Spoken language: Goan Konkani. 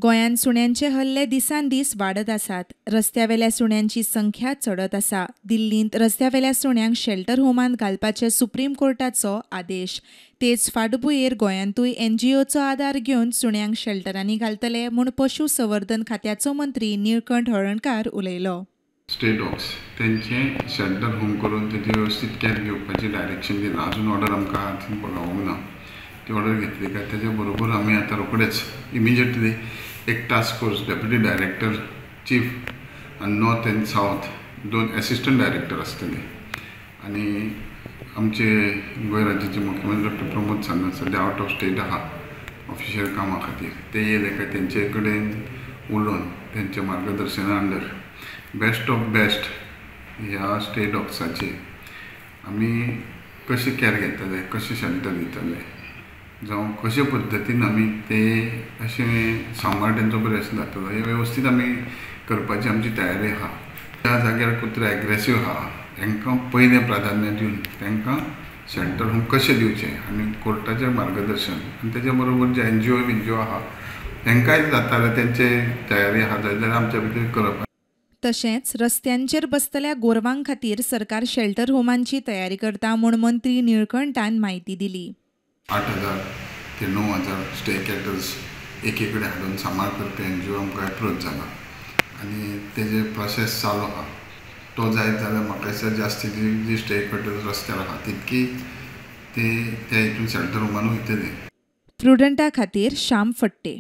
गोंयांत सुण्यांचे हल्ले दिसान दीस वाडत आसात. रस्त्यावेल्या सुण्यांची संख्या चडत आसा. दिल्लींत रस्त्यावेल्या सुण्यांक शेल्टर होमांत घालपाचे सुप्रीम कोर्टाचो आदेश. तेच फाटभुंयेर गोंयांतूय एनजीओचो आदार घेवन सुण्यांक शेल्टरांनी घालतले म्हूण पशु संवर्धन खात्याचो मंत्री निळकंठ हळर्णकार उलयलो. स्ट्रे डॉग्स तेंचे शेल्टर होम करून तेजे व्यवस्थीत कॅर घेवपाचें डायरेक्शन दिलां. अजून ऑर्डर आमकां अजून पावूंक ना. ती ऑर्डर घेतली काय तेज्या बरोबर आमी आतां रोखडेच इमिजिएटली एक task force, deputy director chief आनी north and south 2 assistant director आसतले आनी आमचे गोंय राज्याचे मुख्यमंत्री डॉक्टर प्रमोद सावंत सद्या आवट ऑफ स्टेट आहा ऑफिशियल कामा खातीर, ते येयले काय तेंचे कडेन उलोवन तेंच्या मार्गदर्शना अंडर बेस्ट ऑफ बेस्ट ह्या स्ट्रे डॉग्साचे आमी कशें कॅर घेतले, कशें शेल्टर दितले, जावं कशे पद्दतीन आमी ते अशें सांबाळ तेंचो बरें अशें जातलो हें वेवस्थीत आमी करपाची आमची तयारी आहा. त्या जाग्यार कुत्रे एग्रेसीव आहा तांकां पयलें प्राधान्य दिवन तांकां शेल्टर होम कशें दिवचें आनी कोर्टाचें मार्गदर्शन आनी तेज्या बरोबर जे एनजीओ बिनजीओ आहा तांकांय जाता जाल्यार तेंचे तयारी आहा जाल्यार आमच्या भितर करप. तशेंच रस्त्यांचेर बसतल्या गोरवां खातीर सरकार शेल्टर होमांची तयारी करता म्हूण मंत्री निळकंठान म्हायती दिली. 8,000 ते 9,000 स्टे कॅटल्स एके कडेन हाडून सांबाळ करपी एनजीओ आमकां एप्रोच जाला आनी तेजे प्रोसेस चालू आहा. तो जायत जाल्यार म्हाका दिसता जास्ती जी स्टे कॅटल्स रस्त्यार आहा तितकी ते त्या हितून शेल्टर होमान वयतले. प्रुडंटा खातीर श्याम फट्टे.